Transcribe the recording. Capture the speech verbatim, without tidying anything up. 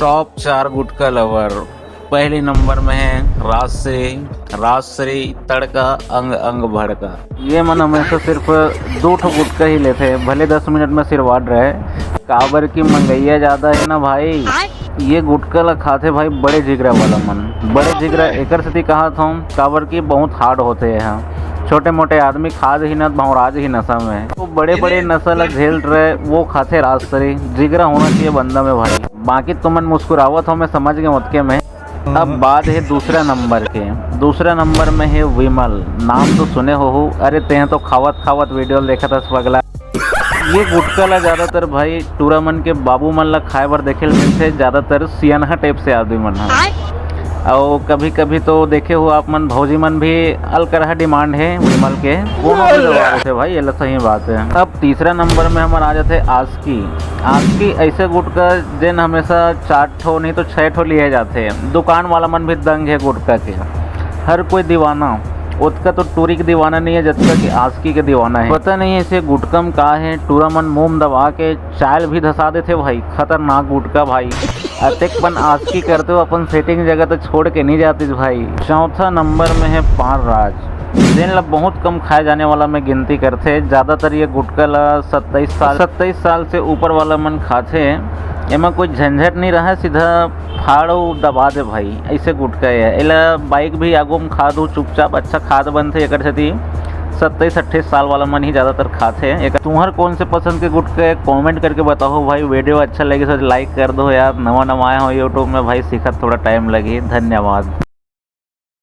Top चार गुटखा lover. पहले number में है राजश्री। राजश्री तड़का अंग अंग भड़का। ये मन हमेशा सिर्फ दो ठो गुटखा ही लेथे, भले दस मिनट में सिरवाट रहे, काबर की मंगैया ज्यादा है ना भाई। ये गुटखा ला खाथे भाई बड़े जिगरा वाला मन। बड़े जिगरा एकर सेती कहात हूँ, काबर की बहुत हार्ड होथे ये ह। छोटे मोटे आदमी खाद ही न भौराज ही नशा में, तो बड़े बड़े नशा ला झेल रहे, वो खाथे राजश्री। जिगरा होना चाहिए बंदा में भाई, बाकी तुमन मुस्कुरावत हो, मैं समझ गए ओतके में। अब बात है दूसरा नंबर के। दूसरा नंबर में है विमल। नाम तो सुने हो, अरे तेह तो खावत खावत वीडियो देखत हस पगला। ये गुटखा ला ज्यादातर भाई टूरा मन के बाबू मन ला खाए बर देखे ल मिलथे, ज्यादातर सियनहा टाइप से आदमी मन ह। अउ कभी कभी तो देखे हो आप मन, भौजी मन भी अलकरहा डिमांड है विमल के, कोनो भी दबा देथे भाई, ये ला सही बात है। अब तीसरा नंबर में हमर आ जाथे आस्की। आस्की ऐसे गुटखा जेन हमेशा चार ठो नहीं तो छह ठो लिए जाथे। दुकान वाला मन भी दंग है गुटखा के, हर कोई दीवाना। ओतका तो टूरी के दीवाना नहीं है, जतका कि आस्की के दीवाना है। पता नहीं ऐसे गुटखा में का है, टूरा मन मुंह में दबा के चाय ल भी धसा देथे भाई। खतरनाक गुटखा भाई। अतेक पन आस्की करते हो, अपन सेटिंग जगह तो छोड़ के नहीं जातीस भाई। चौथा नंबर में है पान राज, जेन ला बहुत कम खाए जाने वाला में गिनती करथे। ज्यादातर ये गुटखा ला सत्ताईस साल, सत्ताईस साल से ऊपर वाला मन खाथे। एमा कोई झंझट नहीं रहे, सीधा फाड़ अउ दबा दे भाई, ऐसे गुटखा है। एला बाइक भी आगू में खा दू चुपचाप, अच्छा खाद बनथे। एकर सेती सत्ताईस अट्ठाईस साल वाला मन ही ज्यादातर खाथे। एक तुहर कौन से पसंद के गुटखा है, कमेंट करके बताओ भाई। वीडियो अच्छा लगे तो लाइक कर दो यार, नवा नवा आया हूँ यूट्यूब में भाई, सीखत थोड़ा टाइम लगी। धन्यवाद।